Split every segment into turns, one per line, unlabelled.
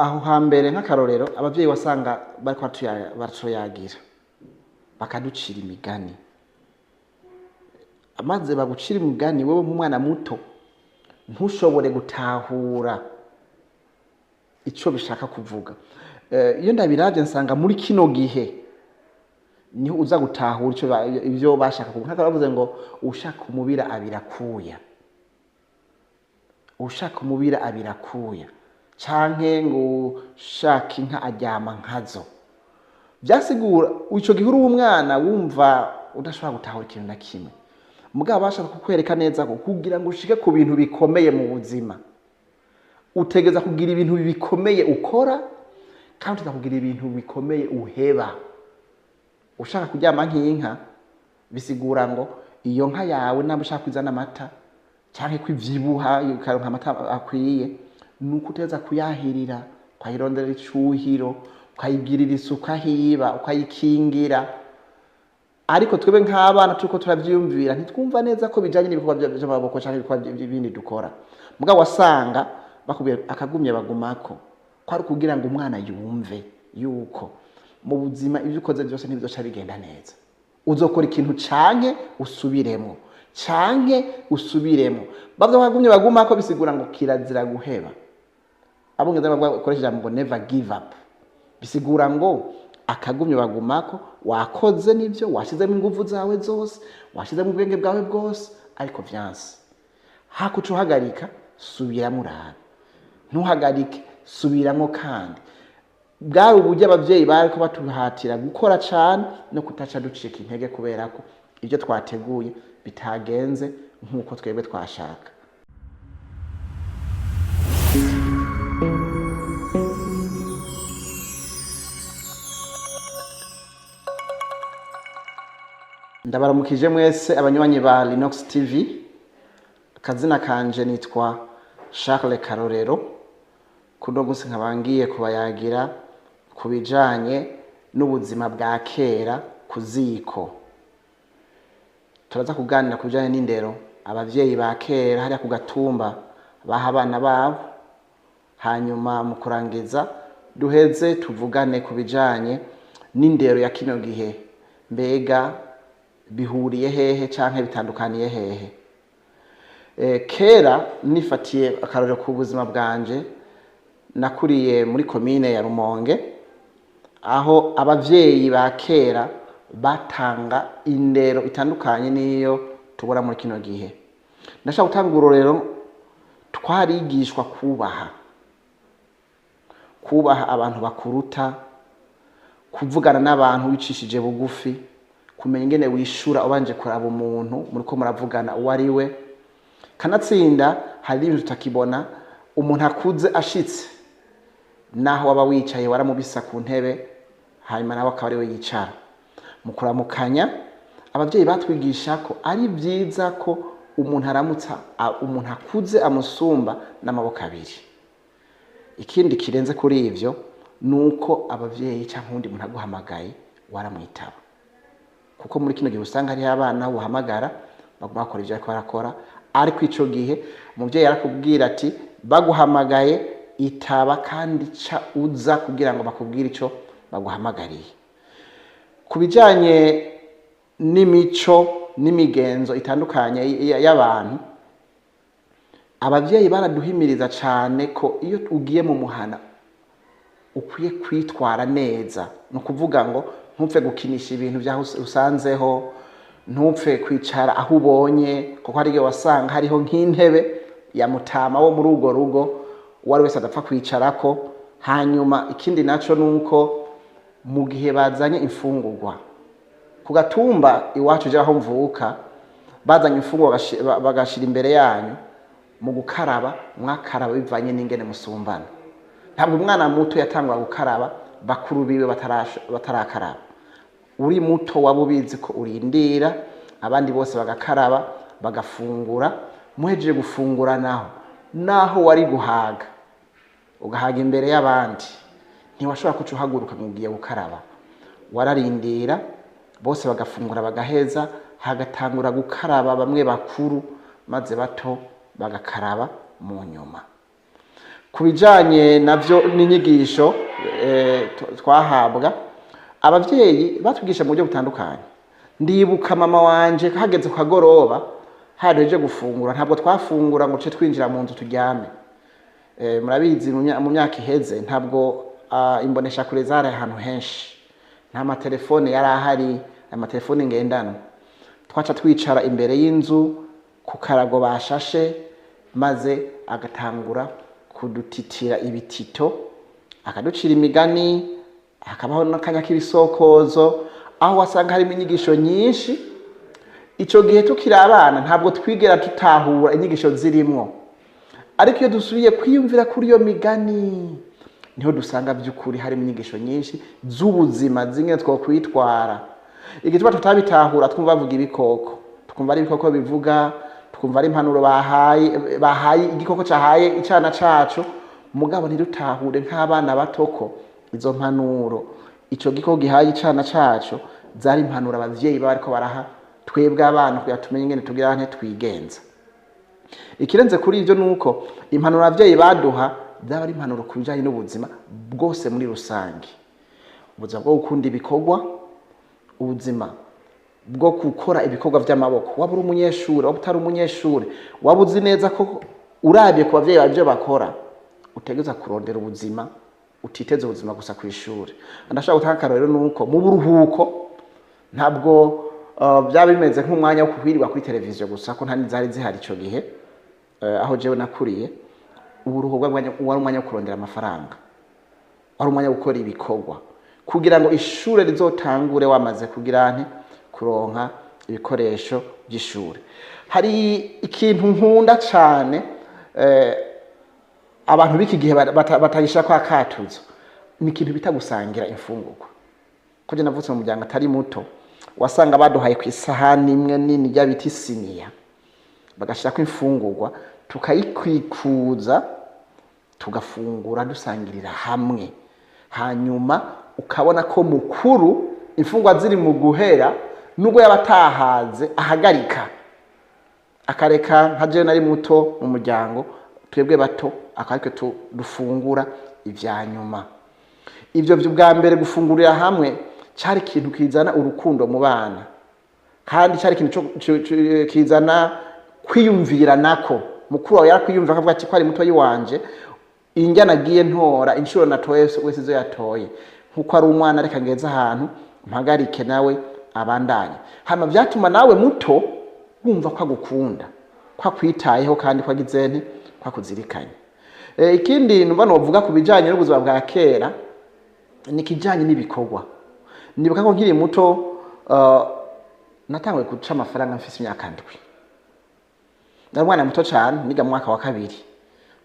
Aho hambere nk'akarorero, abavyeyi wasanga bariko baratuyagira, bakaducira imigani. Amaze bagucira imigani, wewe nk'umwana muto ntushobore gutahura ico bishaka kuvuga. Iyo ndabiravye nsanga muri kino gihe niho uza gutahura ico ivyo bashaka kuvuga. Nk'aho bavuze ngo ushaka umubira abirakuya, ushaka umubira abirakuya, canke ngo ushaka inka aryama nkazo. Vyasigura ico gihe uri umwana wumva udashobora gutahura ikintu na kimwe, mugabo bashaka kukwereka neza ko kugira ngo ushike ku bintu bikomeye mu buzima utegeza kugira ibintu bikomeye ukora, kandi utegeza kugira ibintu bikomeye uheba. Ushaka kuryama nk'inka bisigura ngo iyo nka yawe namba ushaka kwizana amata canke kwivyibuha ukaronka amata akwiye, nuko uteza kuyahirira, ukayironderera icuhiro, ukayigirira isuku ahiba, ukayikingira. Ariko twebwe nk'abana turiko turavyiyumvira ntitwumva neza ko bijanye n'ibikorwa vy'amaboko canke ibikorwa by'ibindi dukora. Mugabo wasanga bakubwiye akagumye bagumako, ko ari kugira ngo umwana yumve yuko mu buzima ivyo ukoze vyose ntibizoca bigenda neza. Uzokora ikintu canke usubiremo, canke usubiremo. Bavuga ko akagumye bagumako bisigura ngo kirazira guheba. Abongereza bakoresha ijambo ngo never give up, bisigura ngo akagumye bagumako, wakoze nivyo, washizemo inguvu zawe zose, washizemo ubwenge bwawe bwose, ariko vyanse. Hakuca uhagarika, subiramo urabe, ntuhagarike, subiramo kandi. Bwari uburyo abavyeyi bariko batuhatira gukora cane no kutaca ducika intege kubera ko ivyo twateguye bitagenze nk'uko twebwe twashaka. Ndabaramukije mwese abanywanyi ba Linox TV. Akazina kanje nitwa Charles Karorero. Kuno gusi nkaba ngiye kubayagira ku bijanye n'ubuzima bwa kera ku ziko. Turaza kuganira ku bijanye n'indero abavyeyi ba kera hariya ku gatumba baha abana babo, hanyuma mu kurangiza duheze tuvugane ku bijanye n'indero ya kino gihe, mbega bihuriye hehe canke bitandukaniye hehe. Kera nifatiye akarorero ku buzima bwanje, nakuriye muri komine ya Rumonge, aho abavyeyi ba kera batanga indero itandukanye n'iyo tubona muri kino gihe. Ndashaka gutanga urorero, twarigishwa kubaha, kubaha abantu bakuruta, kuvugana n'abantu wicishije bugufi, kumenya ingene wishura ubanje kuraba umuntu muriko muravugana uwo ari we. Kanatsinda hari ibintu tutakibona, umuntu akuze ashitse naho waba wicaye waramubisa ku ntebe, hanyuma nawe akaba ariwe yicara. Mu kuramukanya abavyeyi batwigisha ko ari vyiza ko umuntu aramutsa umuntu akuze amusumba n'amaboko abiri. Ikindi kirenze kuri ivyo nuko abavyeyi canke uwundi muntu aguhamagaye waramwitaba, kuko muri kino gihe usanga hariho abana uhamagara baguma bakora ivyo bariko barakora, ariko ico gihe umuvyeyi arakubwira ati baguhamagaye itaba kandi ca uza kugira ngo bakubwire ico baguhamagariye. Ku bijanye n'imico n'imigenzo itandukanye y'abantu, abavyeyi baraduhimiriza cane ko iyo ugiye mu muhana ukwiye kwitwara neza. Ni ukuvuga ngo ntupfe gukinisha ibintu vyaho usanzeho, ntupfe kwicara aho ubonye, kuko hari igihe wasanga hariho nk'intebe ya mutama wo muri urwo rugo uwo ari wese adapfa kwicarako. Hanyuma ikindi naco nuko mu gihe bazanye imfungurwa ku gatumba iwacu je aho mvuka, bazanye imfungurwa bagashira imbere yanyu, mu gukaraba mwakaraba bivanye n'ingene musumbana. Ntabwo umwana muto yatangura gukaraba bakuru biwe batarakaraba. Uri muto waba ubizi ko urindira abandi bose bagakaraba bagafungura, muhejeje gufungura naho wari guhaga ugahaga imbere y'abandi, ntiwashobora kuca uhaguruka ngo ugiye gukaraba. Wararindira bose bagafungura bagaheza, hagatangura gukaraba bamwe bakuru, maze bato bagakaraba mu nyuma. Ku bijanye navyo n'inyigisho twahabwa, abavyeyi batwigisha mu buryo butandukanye. Ndibuka mama wanje hageze ku kagoroba, hareje gufungura, ntabwo twafungura ngo tuce twinjira mu nzu turyame. Murabizi mu myaka iheze ntabwo imboneshakure zari ahantu henshi, nta matelefone yari ahari, amatelefone ngendanwa. Twaca twicara imbere y'inzu ku karago bashashe, maze agatangura kudutitira ibitito, akaducira imigani, hakabaho n'akanya k'ibisokozo, aho wasanga harimo inyigisho nyinshi. Ico gihe tukiri abana ntabwo twigera tutahura inyigisho zirimwo, ariko iyo dusubiye kwiyumvira kuri iyo migani niho dusanga by'ukuri harimo inyigisho nyinshi z'ubuzima, zimwe twokwitwara. Igituma tutabitahura, twumva bavuga ibikoko, tukumva ari ibikoko bivuga, tukumva ari impanuro bahaye igikoko cahaye icana cacu, mugabo ntidutahure nk'abana bato ko izo mpanuro ico gikoko gihaye icana cacu zari impanuro abavyeyi baba bariko baraha twebwe abana kugira tumenye ingene tugira nte twigenza. Ikirenze kuri ivyo nuko impanuro abavyeyi baduha zaba ari impanuro ku bijanye n'ubuzima bwose muri rusange, ubuzima bwo gukunda ibikorwa, ubuzima bwo gukora ibikorwa vy'amaboko. Waba uri umunyeshure, waba utari umunyeshure, waba uzi neza ko uravye ku bavyeyi bawe ivyo bakora, utegerezwa kurondera ubuzima, utiteze ubuzima gusa kw'ishure. Ndashaka gutanga akarorero nuko mu buruhuko ntabwo byaba bimeze nk'umwanya wo kuhwirirwa kuri televiziyo gusa, ko nta n'izari zihari ico gihe, aho jewe nakuriye. Uburuhuko wari umwanya wo kurondera amafaranga, wari umwanya wo gukora ibikorwa kugira ngo ishure rizotangure wamaze kugira nte kuronka ibikoresho by'ishure. Hari ikintu nkunda cane, abantu b'iki gihe batagishira kwa katuzo, ni ikintu bita gusangira imfungurwa. Ko je navutse mu muryango atari muto, wasanga baduhaye ku isahani imwe nini rya bita isiniya, bagashirako imfungurwa tukayikwikuza, tugafungura dusangirira hamwe. Hanyuma ukabona ko mukuru imfungwa ziri mu guhera, nubwo yaba atahaze ahagarika akareka. Nka jewe nari muto mu muryango, twebwe bato akaba aritwe dufungura ivya nyuma. Ivyo bwa mbere gufungurira hamwe cari ikintu kizana urukundo mu bana, kandi cari ikintu kizana kwiyumvira nako. Mukuru wawe yarakwiyumvira akavuga ati ko ari mutoyi wanje, indya nagiye ntora inshuro natoye wese izo yatoye, nkuko ari umwana reka ngeze ahantu mpagarike nawe abandanye. Hama vyatuma nawe muto wumva ko agukunda, ko akwitayeho, kandi ko agize nte ko akuzirikanye. Ikindi numva novuga ku bijanye n'ubuzima bwa kera ni ikijanye n'ibikorwa. Nibuka ko nkiri muto, natanguye guca amafaranga mfise imyaka 7. Nari umwana muto cane, niga mu mwaka wa 2.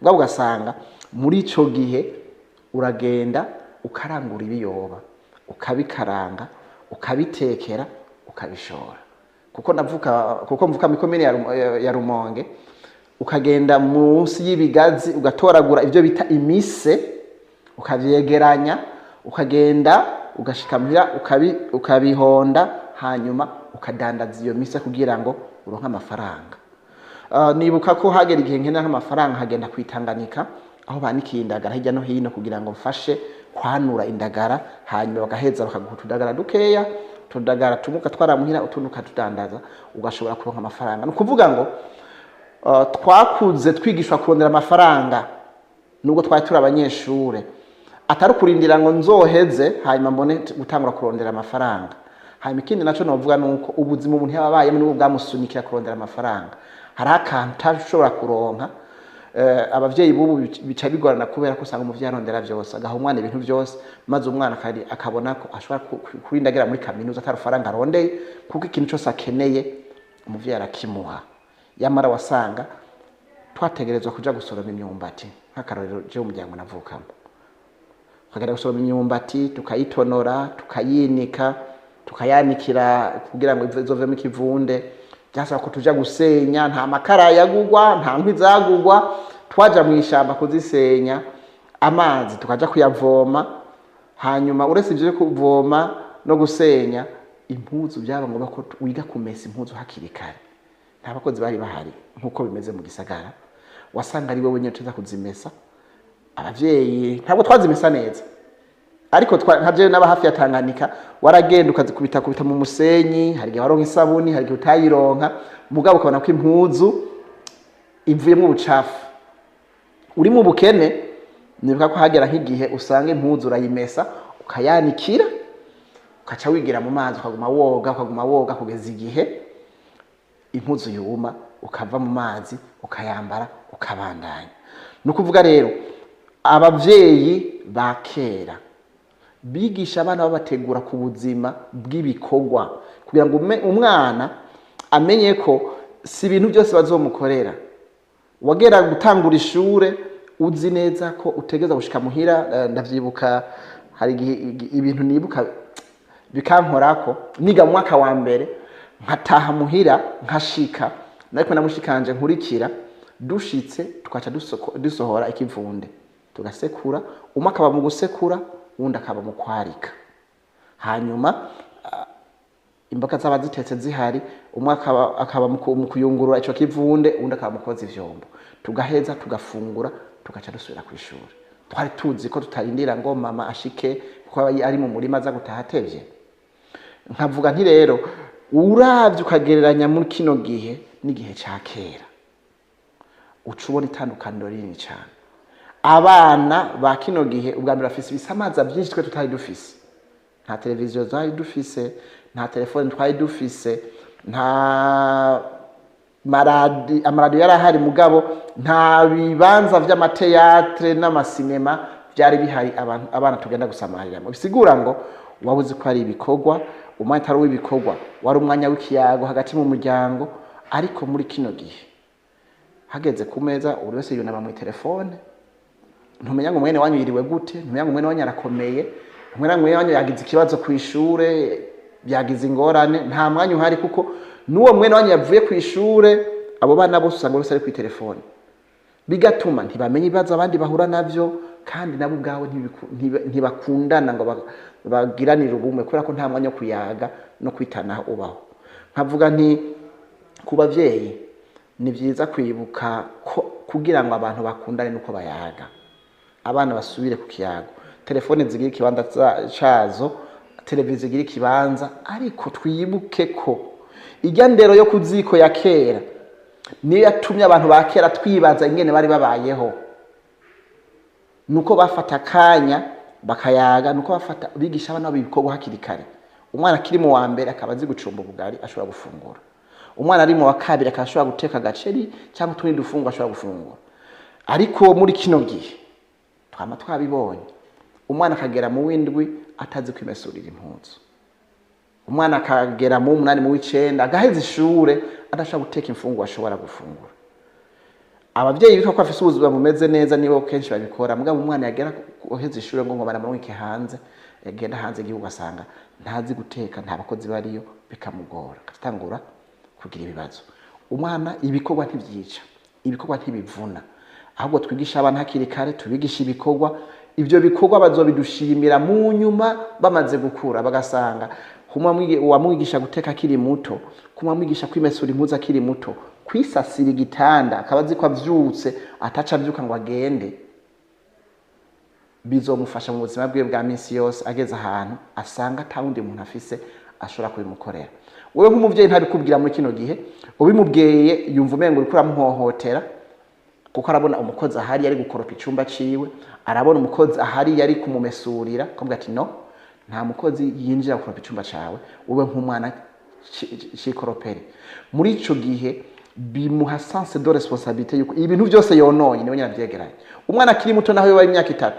Mugabo ugasanga muri ico gihe uragenda ukarangura ibiyoba, ukabikaranga, ukabitekera, ukabishora. Kuko mvuka muri komine ya Rumonge, ukagenda munsi y'ibigazi ugatoragura ivyo bita imise, ukavyegeranya, ukagenda ugashika muhira ukabihonda, hanyuma ukadandaza iyo mise kugira ngo uronke amafaranga. Nibuka ko hagera igihe nkenera nk'amafaranga, nkagenda kwitanganika aho banikiye indagara hirya no hino kugira ngo mfashe kwanura indagara, hanyuma bagaheza bakaguha utudagara dukeya, utudagara tumwe ugatwara muhira, utundi ukatudandaza, ugashobora kuronka amafaranga. Ni ukuvuga ngo twakuze twigishwa kurondera amafaranga nubwo twari turi abanyeshure, atari ukurindira ngo nzoheze hanyuma mbone gutangura kurondera amafaranga. Hanyuma ikindi naco novuga nuko ubuzima umuntu yaba abayemo nibwo bwamusunikira kurondera amafaranga. Hari akantu utashobora kuronka. Abavyeyi bubu bica bigorana kubera ko usanga umuvyeyi arondera vyose, agaha umwana ibintu vyose, maze umwana akabona ko ashobora kurinda agera muri kaminuza atari ufaranga arondeye, kuko ikintu cose akeneye umuvyeyi arakimuha. Yamara wasanga twategerezwa kuja gusoroma imyumbati, nk'akarorero jewe umuryango navukamo, tukagenda gusoroma imyumbati, tukayitonora, tukayinika, tukayanikira kugira ngo izovemo ikivunde. Byasaba ko tuja gusenya, nta makara yagugwa, nta nkwi zagugwa, twaja mu ishamba kuzisenya, amazi tukaja kuyavoma. Hanyuma uretse ivyo kuvoma no gusenya impuzu, byaba ngombwa ko wiga kumesa impuzu hakiri kare. Nta bakozi bari bahari nkuko bimeze mu gisagara, wasanga ari wowe nyene uza kuzimesa. Abavyeyi ntabwo twazimesa neza, ariko nka jewe n'aba hafi ya Tanganyika, waragenda ukazikubita kubita mu musenyi. Hari igihe waronka isabuni, hari igihe utayironka, mugabo ukabona ko impuzu ivuyemo ubucafu. Uri mu bukene, nibuka ko hagera nk'igihe usanga impuzu urayimesa, ukayanikira, ukaca wigira mu mazi, ukaguma woga, ukaguma woga kugeza igihe impuzu yuma, ukava mu mazi, ukayambara, ukabandanya. Ni ukuvuga rero, abavyeyi ba kera bigisha abana babategura ku buzima bw'ibikorwa, kugira ngo umwana amenye ko si ibintu byose bazomukorera. Wagera gutangura ishure uzi neza ko utegeza gushika muhira. Ndavyibuka, hari igihe ibintu nibuka bikankorako. Niga mu mwaka wa mbere, nkataha muhira, nkashika nariko namushikanje nkurikira, dushitse tukaca dusohora ikivunde, tugasekura. Umwe akaba mu gusekura, uwundi akaba mu kwarika. Hanyuma imboga zaba zitetse zihari, umwe akaba mu kuyungurura ico kivunde, uwundi akaba mu koza ivyombo, tugaheza tugafungura, tugaca dusubira kw'ishuri. Twari tuzi ko tutarindira ngo mama ashike, kuko aba ari mu murima, aza gutaha atevye. Nkavuga nti rero, uravye ukagereranya muri kino gihe n'igihe ca kera, uca ubona itandukaniro rinini cane. Abana ba kino gihe, ubwa mbere bafise ibisamaza vyinshi twe tutari dufise. Nta televiziyo twari dufise, nta telefone twari dufise, nta amaradiyo yari ahari, mugabo nta bibanza vy'amathéâtre n'amasinema vyari bihari abantu abana tugenda gusamariramwo. Bisigura ngo waba uzi ko ari ibikorwa, umwanya utari uw'ibikorwa wari umwanya w'ikiyago hagati mu muryango. Ariko muri kino gihe, hageze ku meza, buri wese yunama mu telefone. Ntumenya ngo mwene wanyu yiriwe gute, ntumenya ngo mwene wanyu arakomeye, ntumenya ngo mwene wanyu yagize ikibazo ku ishure, yagize ingorane. Nta mwanya uhari, kuko n'uwo mwene wanyu yavuye ku ishure, abo bana bose usanga bose ari kuri telefone, bigatuma ntibamenya ibibazo abandi bahura navyo, kandi nabo ubwabo ntibakundana ngo bagiranire ubumwe, kubera ko nta mwanya wo kuyaga no kwitanaho ubaho. Nkavuga nti ku bavyeyi, ni vyiza kwibuka ko kugira ngo abantu bakundane nuko bayaga. Abana basubire ku kiyago, telefone zigira ikibanza cazo, televiziyo igira ikibanza, ariko twibuke ko irya ndero yo ku ziko ya kera niyo yatumye abantu ba kera twibaza ingene bari babayeho. Nuko bafata akanya bakayaga, nuko bafata bigisha abana babo ibikorwa hakiri kare. Umwana akiri mu wa mbere akaba azi gucumba ubugari ashobora gufungura, umwana ari mu wa kabiri akaba ashobora guteka agaceri cyangwa utundi dufungwa ashobora gufungura. Ariko muri kino gihe twama twabibonye, umwana akagera mu w'indwi atazi kwimesurira impuzu, umwana akagera mu w'umunani, mu w'icenda, agaheza ishure adashobora guteka imfungurwa ashobora gufungura. Abavyeyi bitwa ko bafise ubuzima bumeze neza nibo kenshi babikora, mugabo umwana yagera guheza ishure ngo baramurungike hanze, yagenda hanze igihugu asanga ntazi guteka, nta bakozi bariyo, bikamugora, agatangura kugira ibibazo. Umwana, ibikorwa ntivyica, ibikorwa ntibivuna. Ahubwo twigisha abana hakiri kare, tubigisha ibikorwa. Ivyo bikorwa bazobidushimira mu nyuma bamaze gukura, bagasanga uwamwigisha guteka akiri muto, kumwamwigisha kwimesura impuzu akiri muto, kwisasira igitanda, akaba azi ko avyutse ataca avyuka ngo agende, bizomufasha mu buzima bwiwe bwa minsi yose, ageze ahantu asanga ata wundi muntu afise ashobora kubimukorera. Wewe nk'umuvyeyi ntabikubwira muri kino gihe. Ubimubwiye yumva umengo uriko uramuhohotera, kuko arabona umukozi ahari yari gukoropa icumba ciwe, arabona umukozi ahari yari kumumesurira, akavuga ati: "No, nta mukozi yinjira gukoropa icumba cawe, ube nk'umwana cikoropere." Muri ico gihe bimuha sens de responsabilité yuko ibintu byose yononye niwe nyine avyegeranye. Umwana akiri muto, naho yoba imyaka 3,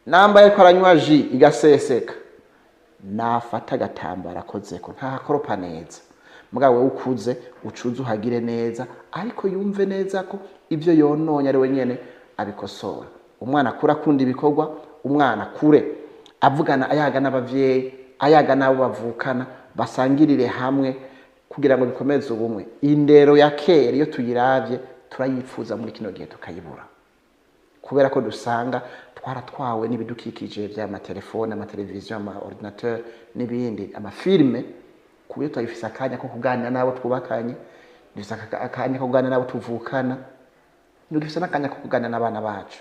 namba yariko aranywa jus igaseseka, nafata agatambara akozeko, ntahakoropa neza. Mugabo wewe ukuze ucuze uhagire neza, ariko yumve neza ko ibyo yononye ari we nyene abikosora. Umwana akura akunda ibikorwa, umwana akure avugana, ayaga n'abavyeyi, ayaga n'abo bavukana, basangirire hamwe kugira ngo bikomeze ubumwe. Indero ya kera, iyo tuyiravye, turayipfuza muri kino gihe tukayibura, kubera ko dusanga twaratwawe n'ibidukikije vy'amatelefone, amateleviziyo, ama ordinateur n'ibindi, amafilme, ku buryo tutagifise akanya ko kuganira n'abo twubakanye, dufise akanya ko kuganira n'abo tuvukana, ntidufise n'akanya ko kuganira n'abana bacu.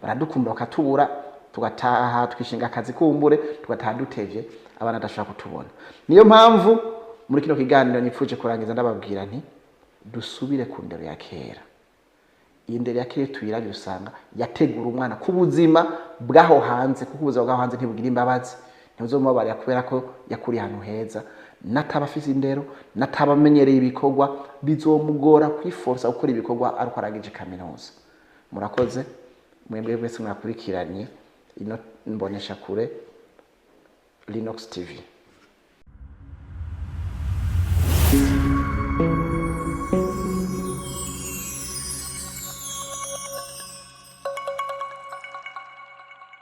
Baradukumbura bakatubura, tugataha twishinga akazi, kumbure tugataha dutevye, abana badashobora kutubona. Niyo mpamvu muri kino kiganiro nipfuje kurangiza ndababwira nti dusubire ku ndero ya kera. Iyi ndero ya kera tuyirabye, usanga yategura umwana ku buzima bw'aho hanze, kuko ubuzima bw'aho hanze ntibugira imbabazi, ntibuzomubabarira kubera ko yakuriye ahantu heza. Nataba afise indero, nataba amenyereye ibikorwa, bizomugora kwiforsa gukora ibikorwa ariko arangije kaminuza. Murakoze mwebwe mwese mwakurikiranye ino mbonesha kure Linux TV.